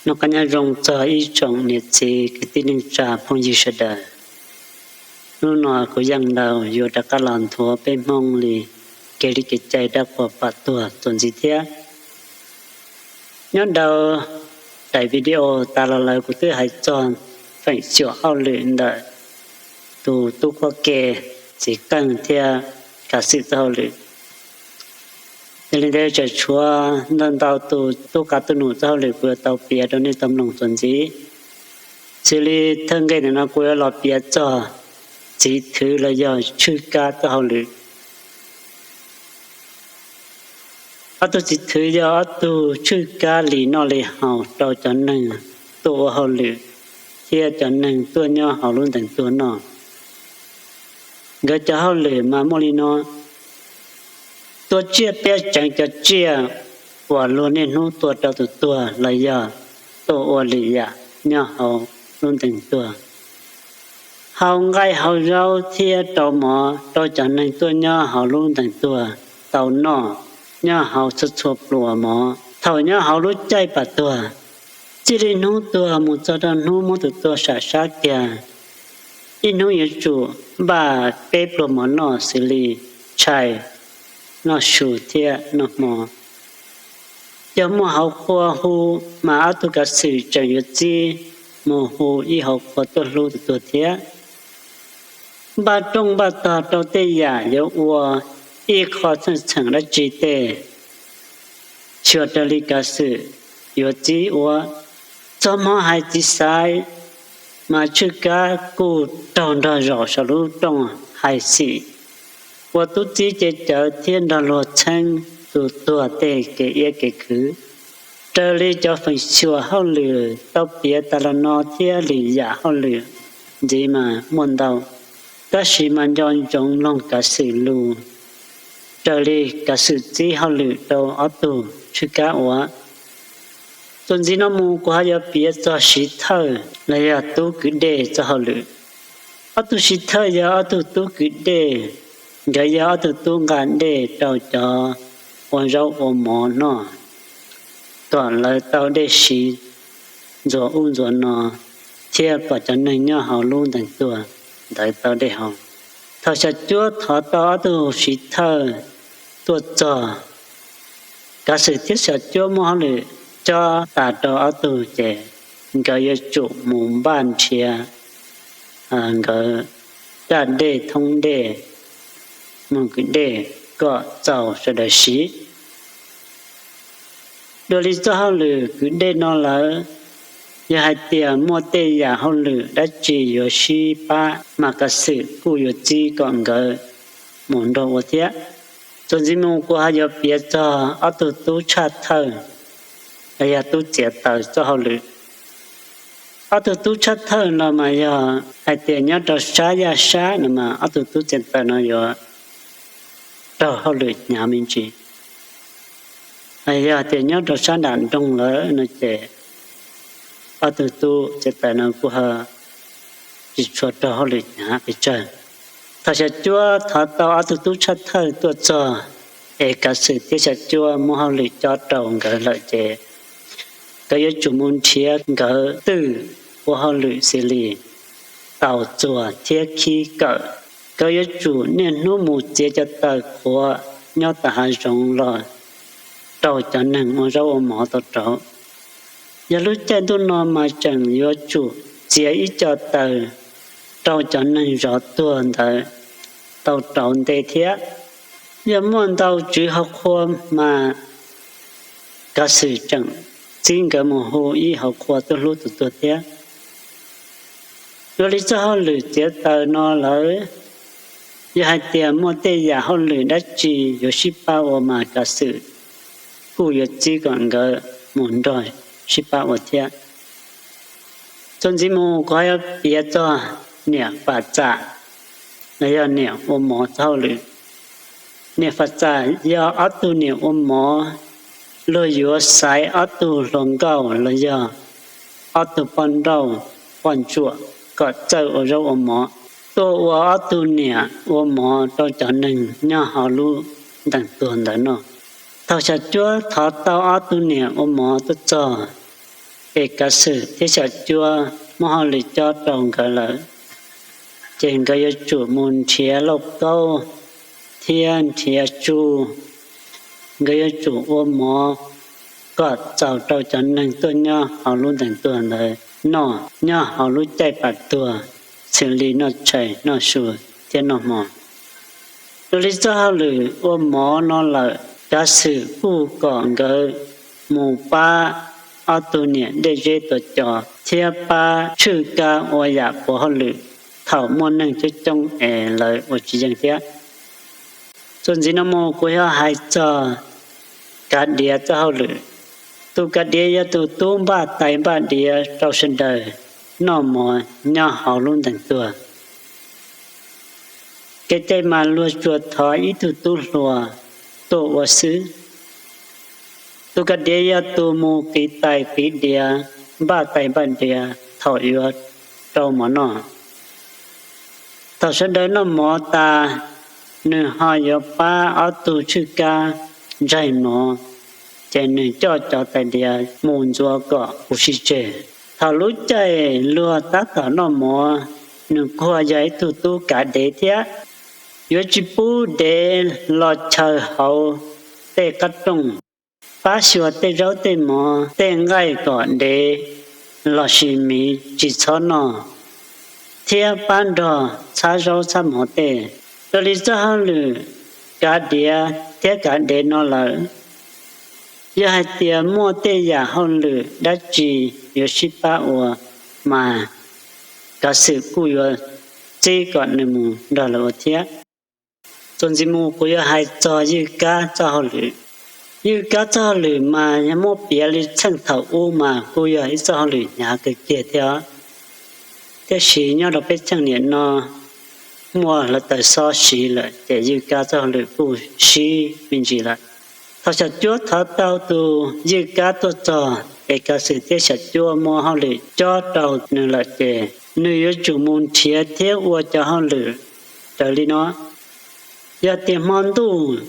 Noj qab nyob zoo txog ib tsoom niam txiv kwv tij neej tsa phooj ywg sawv daws. Hnub no kuv Yeej Laus yuav rov qab los nthuav peb Hmoob li kev li kev cai dab qhuas pom tuag txuas ntxiv thiab. Nyob rau daim video tas los lawm kuv twb hais txog feem xyuam hauj lwm ntawm tus tub qhuab ke, txiv qeej thiab kav xwm txoj hauj lwm. Yog li ntawd tseem tshuav ntau ntau tus tub qav tub num txoj hauj lwm kuv yuav tau piav rau nej tau mloog txuas ntxiv. Xws li thawj nqe ntawm no kuv yuav los piav txog txiv thwv los yog tshwj kab txoj hauj lwm. Ob tug txiv thwv yog ob tug tshwj kab li noj li haus rau cov neeg tuaj ua hauj lwm thiab cov neeg tuaj nyob hauv lub ntees tuag noj. Nkawd cov hauj lwm mas muaj li no: tua tsiaj, peb tseev cov tsiaj uas luag niaj hnub tua rau tus tuag los yog tuaj ua lwm yam nyob hauv lub ntees tuag, hau nqaij hau zaub thiab rau mov rau cov neeg tuaj nyob hauv lub ntees tuag tau noj nyob hauv txhua txhua pluas mov. Thaum nyob hauv lub caij pam tuag, txij li hnub tuag mus txog rau hnub muab tus tuag sam sab kiag, ib hnub yuav tsum npaj peb pluas mov noj xws li tshais, noj su thiab noj hmo. Yog muaj hauv qhua hu mas ob tug kav xwm tseem yuav txib mus hu ib hauv qhua tuaj hlub tus tuag thiab. Npaj rooj npaj tog rau tej yam yuav ua ib qho txheej txheem dab tsi tej, xyuas raws li kav xwm yuav txib ua. Txog hmo hais txiv xaiv mas tshwj kab kuj raug nrog zaum saum lub rooj hais xim, ua tub txib ce cawv thiab nrog luag txheeb tus tuag tej kev iab kev khwv. Raws li cov feem xyuam hauj lwm tau piav tas los no thiab lwm yam hauj lwm ntxiv mas muaj ntau, tab sis mas nco ntsoov mloog kav xwm lus raws li kav xwm txib hauj lwm rau ob tug tshwj kab ua. Txuas ntxiv no mus kuv ho yuav piav txog siv thawj los yog tub kwv dej txoj hauj lwm. Ob tug siv thawj yog ob tug tub kwv dej, nkawd yog ob tug tub nqa dej rau cov ua zaub ua mov noj kom lawv tau dej siv ntxuav ub ntxuav no thiab kom cov neeg nyob hauv lub ntees tuag ntawd tau dej haus. Thaum xyom cuab thov tau ob tug siv thawj tuaj txog, kav xwm thiab xyom cuab muab hauj lwm cob tas rau ob tug ces nkawd yuav tsum mus npaj nrhiav nkawd raj dej thoob dej, mus kwv dej kom txaus sawv daws siv. Dua li txoj hauj lwm kwv dej no lawm, yog hais tias muaj tej yam hauj lwm dab tsi yuav sib pab mas kav xwm kuj yuav txib kom nkawd mus nrog ua thiab. Txuas ntxiv mus kuv ho yuav piav txog ob tug tub tshaj thawj los yog tub txiav taws txoj hauj lwm. Ob tug tub tshaj thawj no mas yog hais tias nyob rau sab yaj sab no mas ob tug tub txiav taws no yuav raug hauj lwm hnyav me ntsis. Yog tias nyob rau sab nram nroog lawm no ces ob tug tub txiav taws no kuj ho tsis tshua raug hauj lwm hnyav pes tsawg. Thaum xyom cuab thov tau ob tug tub tshaj thawj tuaj txog es kav xwm thiab xyom cuab muab hauj lwm cob rau nkawd lawm ces nkawd yuav tsum mus nrhiav nkawd twj ua hauj lwm xws li taus txuas thiab khib kawm. Nkawd yuav tsum niaj hnub mus txiav cov taws qhuav nyob tom hav zoov los rau cov neeg ua zaub ua mov tau rauv. Yog lub caij ntuj no mas tseem yuav tsum txiav ib co taws rau cov neeg zov tuag ntawd tau rauv nte thiab. Yog muaj ntau tswv hauv qhua mas kav xwm tseem txib nkawd mus hu ib hauv qhua tuaj hlub tus tuag thiab. Dua li txoj hauj lwm txiav taws no lawm, yog hais tias muaj tej yam hauj lwm dab tsi yuav sib pab ua mas kav xwm kuj yuav txib kom nkawd mus nrog sib pab ua thiab. Txuas ntxiv mus kuv ho yuav piav txog niam fam txam los yog niam ua mov txoj hauj lwm. Niam fam txam yog ob tug niam ua mov, luag yuav xaiv ob tug hluas nkauj los yog ob tug poj nrauj poj ntsuam kom txawj ua zaub ua mov, tuaj ua ob tug niam ua mov rau cov neeg nyob hauv lub ntees tuag ntawd noj. Thaum xyom cuab thov tau ob tug niam ua mov tuaj txog, Es Kav Xwm thiab Xyom Cuab muaj hauj lwm cob rau nkawd lawm, ces nkawd yuav tsum mus nrhiav lauj kaub thiab nrhiav tsuj. Nkawd yuav tsum ua mov kom txaus rau cov neeg tuaj nyob hauv lub ntees tuag ntawd noj nyob hauv lub caij pam tuag, xws li noj tshais, noj su thiab noj hmo. Dua li txoj hauj lwm ua mov no lawm, Kav Xwm kuj kom nkawd mus pab ob tug niam Dej Zeb Tuam Cos thiab pab Tshwj Kab ua yam puav hauj lwm thaum muaj neeg coob coob es lawv ua tsis yeej thiab. Txuas ntxiv no mus kuv yuav hais txog Kav Diav txoj hauj lwm. Tus Kav Diav yog tus tub npaj tais npaj diav rau sawv daws noj mov nyob hauv lub ntees tuag. Kev cai mas luag tsuas thov ib tug tub hluas tuaj ua xwb. Tus Kav Diav yog tus mus qiv tais qiv diav, npaj tais npaj diav thaum yuav rau mov noj. Thaum sawv daws noj mov tas, nws ho yuav pab ob tug Tshwj Kab ntsaig mov, ces nws coj cov tais diav mus ntxuav kom huv si tseg. Thaum lub caij luag tab tom noj mov, nws kuj yog ib tug tub kav dev thiab. Yuav tsis pub dev los chaws hauv tej qab rooj, pab xyuas tej zaub tej mov tej nqaij kom dev lossis miv tsis txhob noj, thiab pab nrog txhab zaub txhab mov tej. Dua li txoj hauj lwm kav diav thiab kav dev no lawm, yog hais tias muaj tej yam hauj lwm dab tsi yuav sib pab ua, mas Kav Xwm kuj yuav txib kom nws mus nrog lawv ua thiab. Txuas ntxiv mus kuv yuav hais txog Ywj Kab txoj hauj lwm. Ywj Kab txoj hauj lwm mas yog muab piav li txheej thaum ub mas kuj yog ib txoj hauj lwm hnyav kawg kiag thiab. Tiam sis nyob rau peb cheej niam no muaj hluav taws xob siv lawm ces Ywj Kab txoj hauj lwm kuj sib me ntsis lawm. Thaum Xyom Cuab thov tau tus Ywj Kab tuaj txog es Kav Xwm thiab Xyom Cuab muab hauj lwm cob rau nws lawm ces nws yuav tsum mus nrhiav thiab ua cov hauj lwm raws li no. Yog tias hmo ntuj,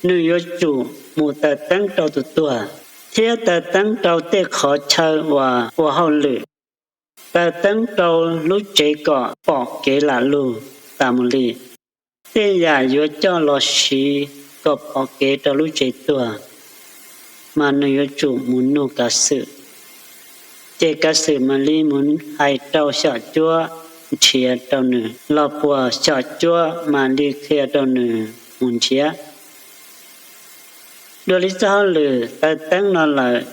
nws yuav tsum mus taws teeb rau tus tuag thiab taws teeb rau tej qhov chaw uas ua hauj lwm, taws teeb rau lub tsev kom pom kev lam lug tas mus li. Tej yam yuav coj los siv kom pom kev rau lub tsev tuag, mas nws yuav tsum mus nug Kav Xwm. Ces Kav Xwm mam li mus hais rau Xyom Cuab nrhiav rau nws, los puas Xyom Cuab mam li qhia rau nws mus nrhiav. Dua li txoj hauj lwm taws teeb no lawm,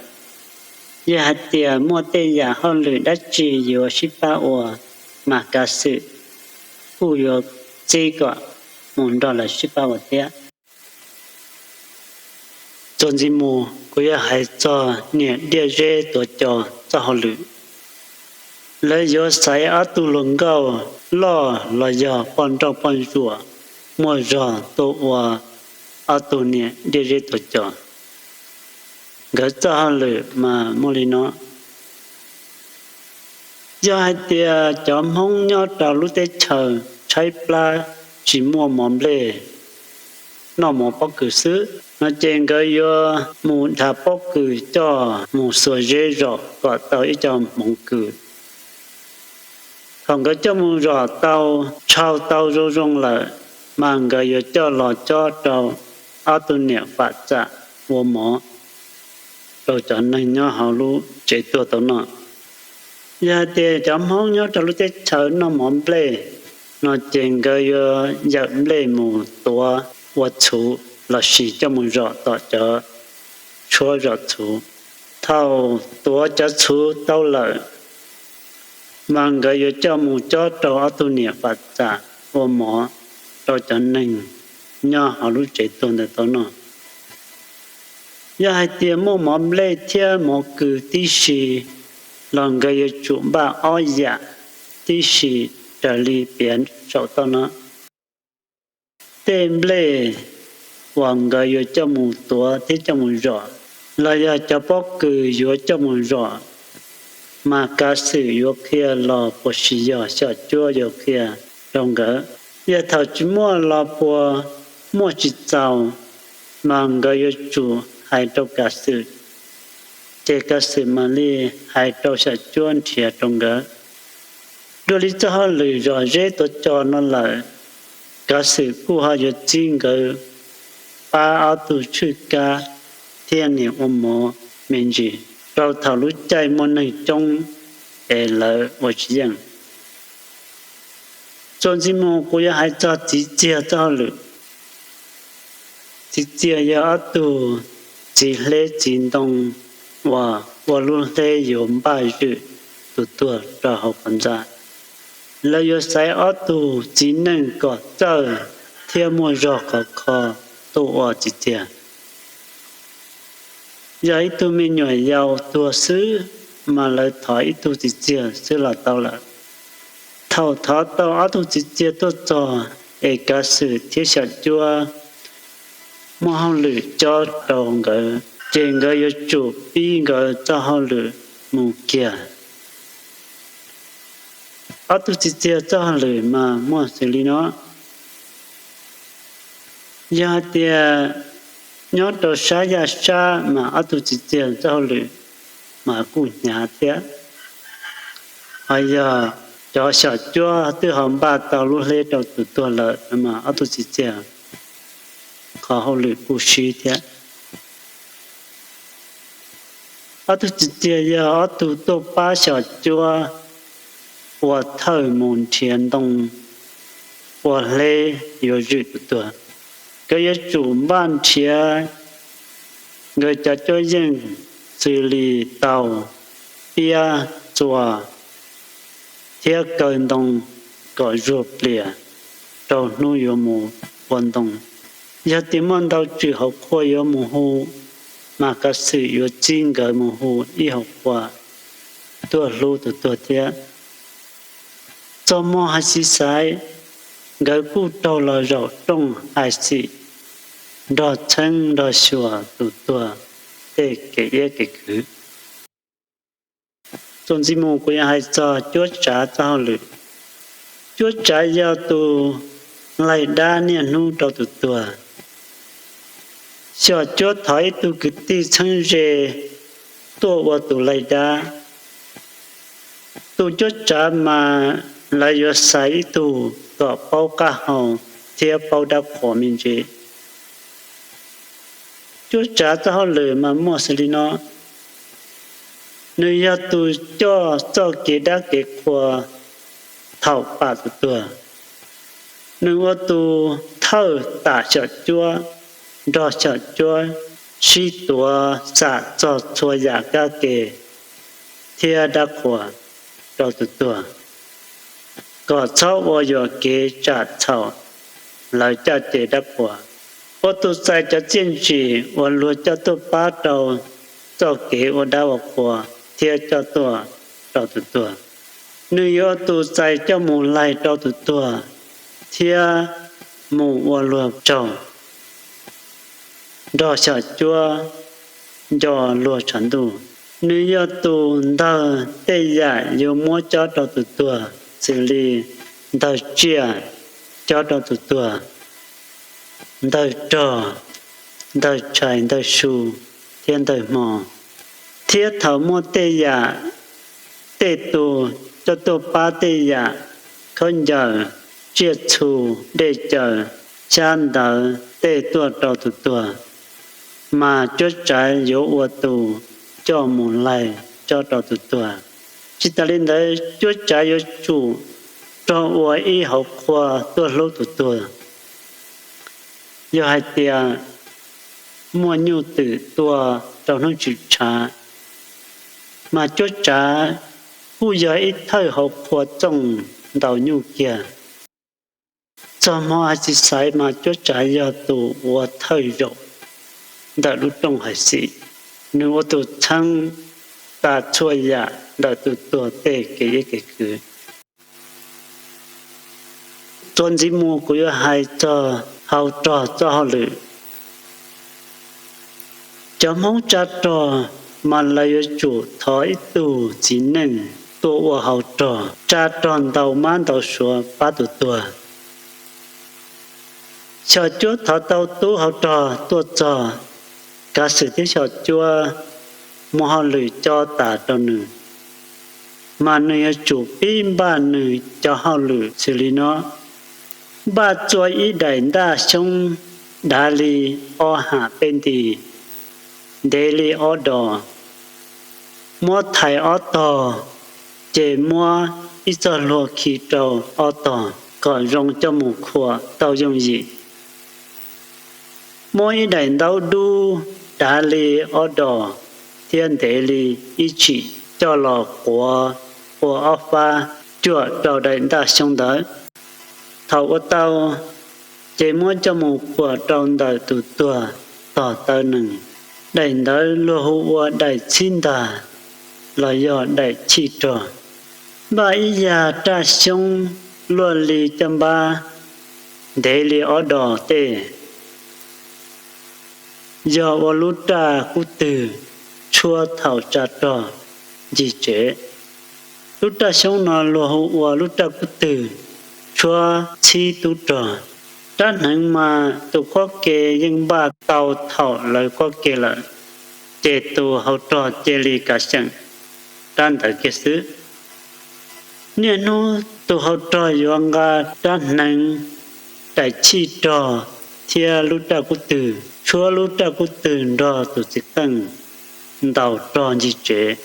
yog hais tias muaj tej yam hauj lwm dab tsi yuav sib pab ua, mas Kav Xwm kuj yuav txib kom mus nrog lawv sib pab ua thiab. Txuas ntxiv mus kuv yuav hais txog niam Diaj Zeb Tuav Cos txoj hauj lwm. Lawv yuav xaiv ob tug hluas nkauj loj los yog poj nrauj poj ntsuam muaj zog tuaj ua ob tug niam Diaj Zeb Tuav Cos. Nkawd txoj hauj lwm mas muaj li no. Yog hais tias cov Hmoob nyob rau lub teb chaws tshaib plab tsis muaj mov nplej, noj mov pob kws xwb no ces nkawd yuav mus dhas pob kws coj mus xuas zeb zom kom tau ib co hmoov kws. Thaum nkawd coj mus zom tau tshau tau zoo zoo lawm, mas nkawd yuav coj los cob rau ob tug niam Fam Txam ua mov rau cov neeg nyob hauv lub tsev tuag tau noj. Yog hais tias cov Hmoob nyob rau lub teb chaws noj mov nplej no ces nkawd yuav yawm nplej mus tuav ua txhuv lossis coj mus zom tom cov tshuab zom txhuv. Thaum tuav cov txhuv tau lawm, mas nkawd yuav coj mus cob rau ob tug niam Fam Txam ua mov rau cov neeg nyob hauv lub tsev tuag ntawd tau noj. Yog hais tias muaj mov nplej thiab mov kws tib si los nkawd yuav tsum npaj ob yam tib si raws li piav saum toj no. Tej nplej uas nkawd yuav coj mus tuav thiab coj mus zom, los yog cov pob kws yuav coj mus zom, mas Kav Xwm yuav qhia los puas sis yog Xyom Cuab yuav qhia rau nkawd. Yog thaum tsis muaj los puas muaj tsis txaus, mas nkawd yuav tsum hais rau Kav Xwm ces Kav Xwm mam li hais rau Xyom Cuab nrhiav rau nkawd. Dua li txoj hauj lwm zom zeb tuav co no lawm, Kav Xwm kuj ho yuav txib nkawd pab ob tug tshwj kab thiab niam ua mov me ntsis rau thaum lub caij muaj neeg coob es lawv ua tsis yeej. Txuas ntxiv mus kuv yuav hais txog txiv txiag txoj hauj lwm. Txiv txiag yog ob tug txiv hleb txiv ntoo uas ua lub hleb yuav npaj zwm tus tuag rau hauv qhov ntxa. Lawv yuav xaiv ob tug txiv neej kom txawj thiab muaj zog khov kho tuaj ua txiv txiag. Yog ib tug me nyuam yaus tuag xwb mas lawv thov ib tug txiv txiag xwb los tau lawm. Thaum thov tau ob tug txiv txiag tuaj txog es Kav Xwm thiab Xyom Cuab muaj hauj lwm cob rau nkawd, ces nkawd yuav tsum pib nkawd txoj hauj lwm mus kiag. Ob tug txiv txiag txoj hauj lwm mas muaj xws li no. Yog hais tias nyob rau sab yaj sab mas ob tug txiv txiag txoj hauj lwm mas kuj hnyav thiab. Ho yog cov Xyom Cuab twb ho npaj tau lub hleb rau tus tuag lawm mas ob tug txiv txiag qhov hauj lwm kuj sib thiab. Ob tug txiv txiag yog ob tug tuaj pab Xyom Cuab ua thawj mus nrhiav ntoo ua hleb yuav zwm tus tuag. Nkawd yuav tsum npaj nrhiav nkawd cov cuab yeej xws li taus, piab, txuas thiab kaw ntoo kom zuag plias rau hnub yuav mus ua ntoo. Yog tias muaj ntau tswm hauv qhua yuav mus hu, mas Kav Xwm yuav txib nkawd mus hu ib hauv qhua tuaj hlub tus tuag thiab. Txog hmo hais xis xaiv, nkawd kuj raug los zaum rooj hais xim nrog txheeb nrog xyuas tus tuag tej kev iab kev khwv. Txuas ntxiv mus kuv yuav hais txog cuab tsav txoj hauj lwm. Cuab tsav yog tus laig dab niaj hnub rau tus tuag. Xyom Cuab thov ib tug kwv tij txheeb ze tuaj ua tus laig dab. Tus cuab tsav mas lawv yuav xaiv ib tug kom paub qab hau thiab paub dab qhuas me ntsis. Cuab tsav txoj hauj lwm mas muaj xws li no. Nws yog tus coj txoj kev dab kev qhua thaum pam tus tuag. Nws ua tus thawj tam Xyom Cuab, nrog Xyom Cuab sib tuav xam txog txhua yam kab ke thiab dab qhuas rau tus tuag, kom txhob ua yuam kev tsam txhaum lawv caj ces dab qhuas. Ua tus txais cov txiaj ntsim uas luag coj tuaj pab rau txoj kev ua dab ua qhua thiab coj tuaj rau tus tuag. Nws yuav ua tus txais coj mus laig rau tus tuag thiab mus ua luag tsaug, nrog Xyom Cuab nco luag tshav ntuj. Nws yog tus ntawg tej yam yuav muab cob rau tus tuag, xws li ntawg tsiaj cob rau tus tuag, ntawg rog, ntawg tshais ntawg su thiab ntawg hmo, thiab thaum muaj tej yam tej tus coj tuaj pab tej yam khaub ncaws, tsiaj txhu, dej cawv, xyab ntawv tej tuaj rau tus tuag, mas cuab tsav yuav ua tus coj mus laig cob rau tus tuag. Tsis tas li ntawd, cuab tsav yuav tsum rog ua ib hauv qhua tuaj hlub tus tuag. Yog hais tias muaj nyuj twm tua rau hnub tshwm tshav, mas cuab tsav kuj yog ib thawj hauv qhua txooj ntaus nyuj kiag. Txog hmo hais tsis xaiv mas cuab tsav yog tus ua thawj zaum ntawm lub rooj hais xim, nws ua tus txheeb tas txhua yam ntawm tus tuag tej kev iab kev khwv. Txuas ntxiv mus kuv yuav hais txog hau rog txoj hauj lwm. Cov Hmoob tsa rog mas lawv yuav tsum thov ib tug txiv neej tuaj ua hau rog, tsa rog ntaus mab ntaus suav pab tus tuag. Xyom Cuab thov tau tub hau rog tuaj txog, Kav Xwm thiab Xyom Cuab muaj hauj lwm cob tas rau nws, mas nws yuav tsum pib npaj nws cov hauj lwm xws li no: npaj txua ib daim ntaj xyoob dav li ob ham peb nti, ntev li ob dos, muab thaiv ob tog, ces muab ib txoj hlua khi rau ob tog kom zoo coj mus khuam tau yooj yim. Muab ib daim ntaub dub dav li ob dos thiab ntev li ib tshim coj los quav ua ob fab cuam rau daim ntaj xyoob ntawd. Thaum ua tau, ces muab coj mus khuam rau ntawm tus tuag tog taw nees. Daim ntawd luag hu ua daim txhib ntag los yog daim chij rog. Npaj ib yag raj xyoob luaj li caj npab, ntev li ob dos tej, yog ua lub raj kub twg tshuab thaum tsa rog ncig tsev. Lub raj xyoob no luag hu ua lub raj kub twg tshuab txhib tub rog. Rab hneev mas tus qob ke yeej npaj tau thaum lawv qob ke lawm, ces tus hauv rog cia li kav xyeem rab ntawd kiag xwb. Niaj hnub tus hauv rog yuav nqa rab hneev, daim chij rog thiab lub raj kub twg, tshuab lub raj kub twg nrog tus txiv qeej ntaus rog ncig tsev.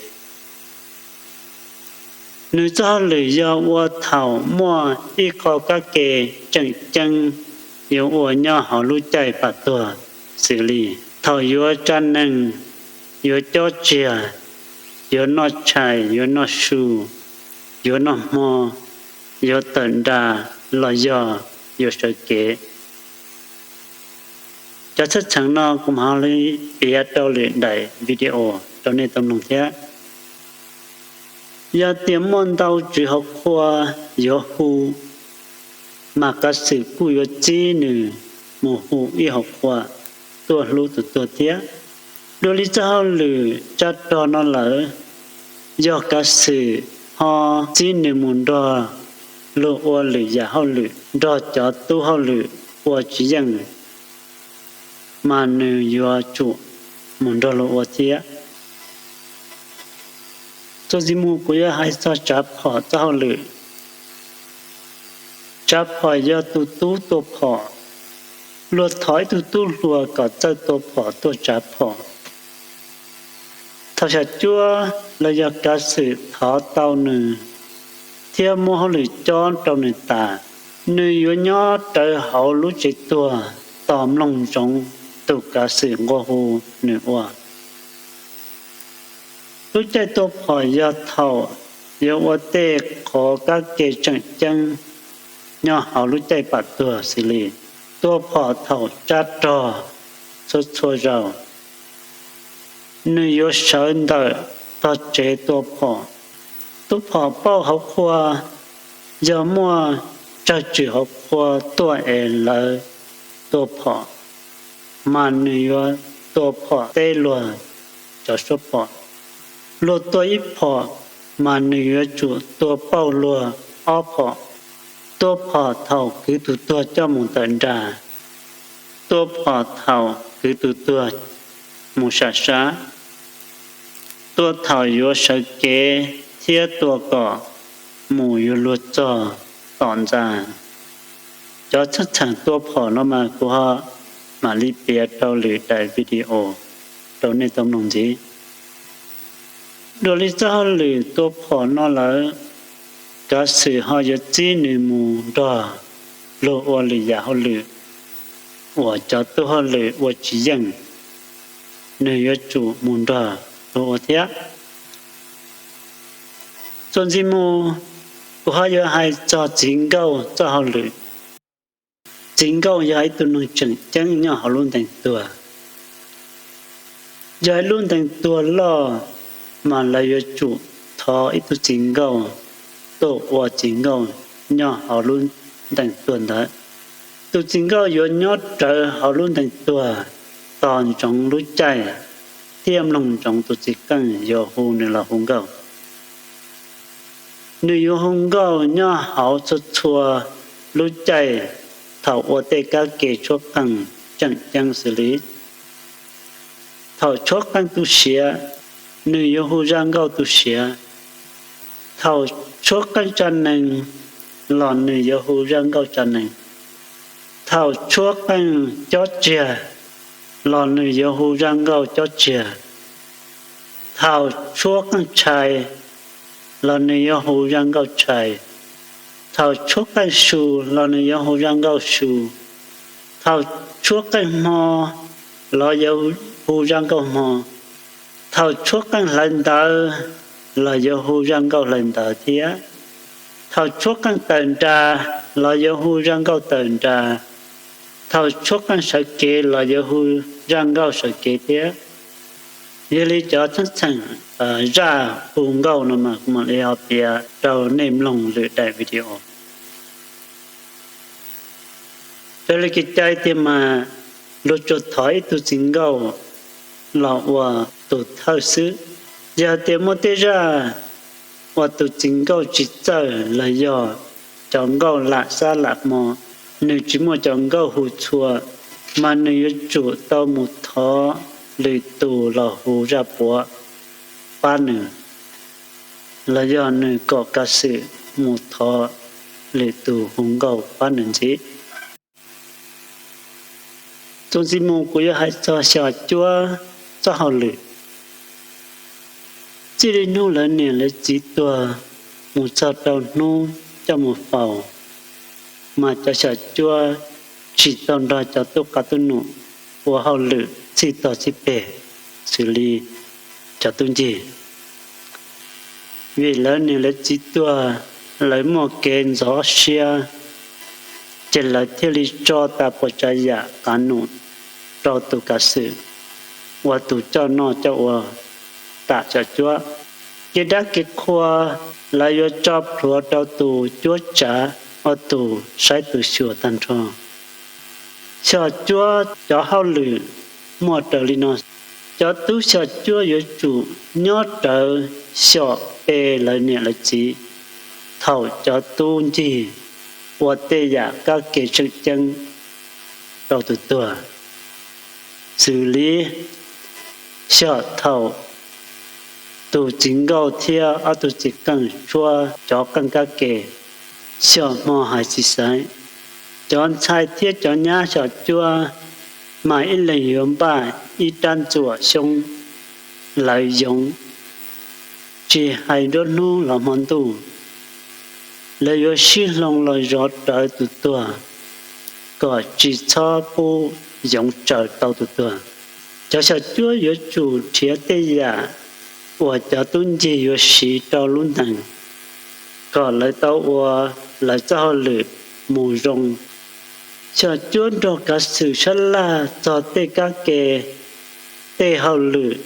Nws txoj hauj lwm yog ua thaum muaj ib qho kab ke tseem ceeb yuav ua nyob hauv lub caij pam tuag, xws li thaum yuav tsa nees, yuav cob tsiag, yuav noj tshais, yuav noj su, yuav noj hmo, yuav tawm nra los yog yuav sawv kev. Cov txheej txheem no kuv mam li piav rau lwm daim video rau nej tau mloog thiab. Yog tias muaj ntau tswv hauv qhua yuav hu, mas kav xwm kuj yuav txib nws mus hu ib hauv qhua tuaj hlub tus tuag thiab. Dua li txoj hauj lwm tsa rog no lawm, yog kav xwm ho txib nws mus nrog luag ua lwm yam hauj lwm, nrog cov tub hauj lwm ua tsis yeej, mas nws yuav tsum mus nrog luag ua thiab. Txuas ntxiv mus kuv yuav hais txog tsav phom txoj hauj lwm. Tsav phom yog tus tub tua phom, luag thov ib tug tub hluas kom txawj tua phom tuaj tsav phom. Thaum xya cuab los yog kav xwm thov tau nws thiab muab hauj lwm cob rau nws tas, nws yuav nyob rawv hauv lub tsev tuag tos mloog ntsoov tus kav xwm nqua hu nws ua. Lub caij tua phom yog thaum yuav ua tej qhov kab ke tseem ceeb nyob hauv lub caij pam tuag xws li tua phom thaum tsab rog txhua txhua zaus. Nws yuav sawv ntawm tog tsev tua phom. Tub phom pauj hauv qhua, yog muaj tsawg tswm hauv qhua tuaj es lawv tua phom, mas nws yuav tua phom teb luag cov suab phom. Luag tua ib phom, mas nws yuav tsum tua pauj luag ob phom. Tua phom thaum kwv tus tuag coj mus tawm nra, tua phom thaum kwv tus tuag mus sam sab, tua thaum yuav sawv kev thiab tua kom mus yuav luag txog tom ntxa. Cov txheej txheem tua phom no mas kuv ho mam li piav rau lwm daim video rau nej tau mloog ntxiv. Dua li txoj hauj lwm tua phom no lawm, kav xwm ho yuav txib nws mus nrog luag ua lwm yam hauj lwm uas cov tub hauj lwm ua tsis yeej, nws yuav tsum mus nrog luag ua thiab. Txuas ntxiv mus, kuv ho yuav hais txog txiv nkauj txoj hauj lwm. Txiv nkauj yog ib tug neeg tseem ceeb nyob hauv lub ntees tuag. Yog ib lub ntees tuag loj, mas lawv yuav tsum thov ib tug txiv nkauj tuaj ua txiv nkauj nyob hauv lub ntees tuag ntawd. Tus txiv nkauj yuav nyob rawv hauv lub ntees tuag tos ntsoov lub caij thiab mloog ntsoov tus txiv qeej yuav hu nws los hu nkauj. Nws yuav hu nkauj nyob hauv txhua txhua lub caij thaum ua tej kab ke tshuab qeej tseem ceeb xws li thaum tshuab qeej tu siav, nws yuav hu zaj nkauj tu siav. Thaum tshuab qeej tsa nees los nws yuav hu zaj nkauj tsa nees. Thaum tshuab qeej cob tsiag los nws yuav hu zaj nkauj cob tsiag. Thaum tshuab qeej tshais los nws yuav hu zaj nkauj tshais. Thaum tshuab qeej su los nws yuav hu zaj nkauj su. Thaum tshuab qeej hmo los yuav hu zaj nkauj hmo. Thaum tshuab qeej hlawv ntawv los yuav hu zaj nkauj hlawv ntawv thiab. Thaum tshuab qeej tawm nras los yuav hu zaj nkauj tawm nras. Thaum tshuab qeej sawv kev los yuav hu zaj nkauj sawv kev thiab. Yog li cov txheej txheem zaj hu nkauj no mas kuv mam li ho piav rau nej mloog lwm daim video. Raws li kev cai tiag mas luag tsuas thov ib tug txiv nkauj los ua tus thawj xwb. Yog tias muaj tej zaj uas tus txiv nkauj tsis txawj los yog cov nkauj lam xab lam hmo, nws tsis muaj cov nkauj hu txhua, mas nws yuav tsum tau mus thov lwm tus los hu zaj puav pab nws, los yog nws kom kav xwm mus thov lwm tus hu nkauj pab nws ntxiv. Txuas ntxiv mus kuv yuav hais txog Xyom Cuab txoj hauj lwm. Txij li hnub lawv niam lawv txiv tuag mus txog rau hnub coj mus faus, mas cov Xyom Cuab tsis tau nrog cov tub qav tub num ua hauj lwm txhij tog txhij peg xws li cov tub ncig. Vim lawv niam lawv txiv tuag, lawv muaj kev ntxhov siab, ces lawv thiaj li tso tas puas tsav yam qav num rau tus kav xwm ua tus coj noj coj ua tam Xyom Cuab. Kev dab kev qhua lawv yuav tso plhuav rau tus cuab tsav ua tus saib tus xyuas tag nrho. Xyom Cuab cov hauj lwm muaj raws li no. Cov tub Xyom Cuab yuav tsum nyob rawv xyom pe lawv niam lawv txiv thaum cov tub ncig ua tej yam kab ke tseem ceeb rau tus tuag, xws li xyom thaum tus txiv nkauj thiab ob tug txiv qeej tshuab cov qeej kab ke, xyom hmo hais txiv xaiv. Cov ntxhais thiab cov nyab Xyom Cuab mas ib leeg yuav npaj ib rab ntxuam xyoob lawv yoov, tsis hais nruab hnub los hmo ntuj. Lawv yuav sib hloov los zov rawv tus tuag kom tsis txhob pub yoov tsaws tau tus tuag. Cov Xyom Cuab yuav tsum nrhiav tej yam uas cov tub ncig yuav siv rau lub ntees kom lawv tau ua lawv txoj hauj lwm mus zoo. Xyom Cuab nrog kav xwm sab laj txog tej kab ke, tej hauj lwm,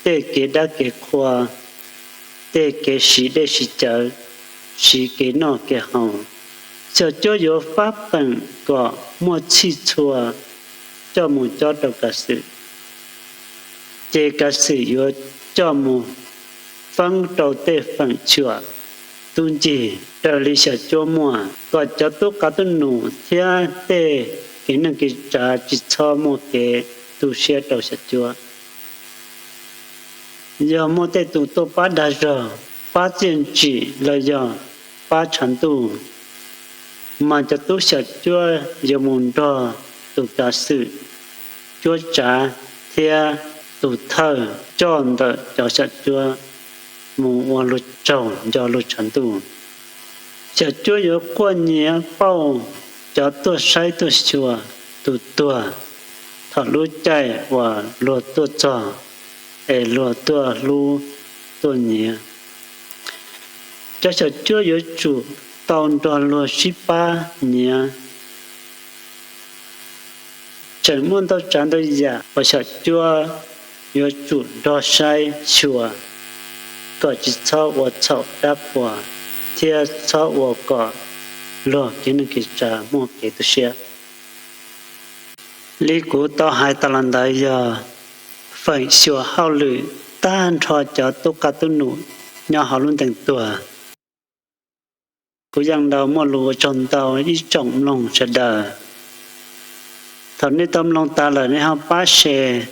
tej kev dab kev qhua, tej kev siv dej siv cawv, siv kev noj kev haus. Xyom Cuab yuav fab feem kom muaj txhij txhua coj mus cob rau kav xwm, ces kav xwm yuav coj mus feeb rau tej feem xyuam tub ncig raws li Xyom Cuab muaj, kom cov tub qav tub num thiab tej kev neej kev tsav tsis txhob muaj kev tu siab rau Xyom Cuab. Yog muaj tej tus tuaj pab dag zog, pab txiaj ntsim los yog pab tshav ntuj, mas cov tub Xyom Cuab yuav mus nrog tus kav xwm, cuab tsav thiab tus thawj coj ntawm cov Xyom Cuab mus ua luag tsaug nco luag tshav ntuj. Xyom Cuab yuav quaj nyiav pauj cov tuaj saib tuaj xyuas tus tuag thaum lub caij uas luag tuaj txog es luag tuaj hlub tuaj nyiav. Cov Xyom Cuab yuav tsum tau nrog luag sib pab nyiav. Tseem muaj ntau tsav ntau yam uas Xyom Cuab yuav tsum nrog saib xyuas kom tsis txhob ua txhaum dab qhuas thiab txhob ua kom luag kev neej kev tsav muaj kev tu siab. Li kuv tau hais tas los ntawd yog feem xyuam hauj lwm tag nrho cov tub qav tub num nyob hauv lub ntees tuag. Kuv Yeej Daus muaj lus ua tsaug ntau ib tsoom mloog sawv daws. Thaum nej tau mloog tas lawm nej ho pab share,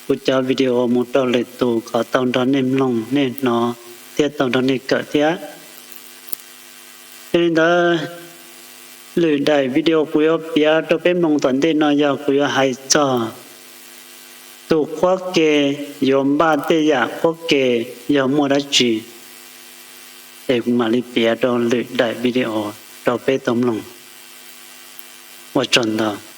kuv cov video mus rau lwm tus kom tau nrog nej mloog nej hnov thiab tau nrog nej kawm thiab. Yog li ntawd, lwm daim video kuv yuav piav rau peb mloog tom ntej no yog kuv yuav hais txog tus qhuab ke yuav npaj tej yam qhuab ke yog muaj dab tsi, es kuv mam li piav rau lwm daim video rau peb tau mloog. Ua tsaug ntau.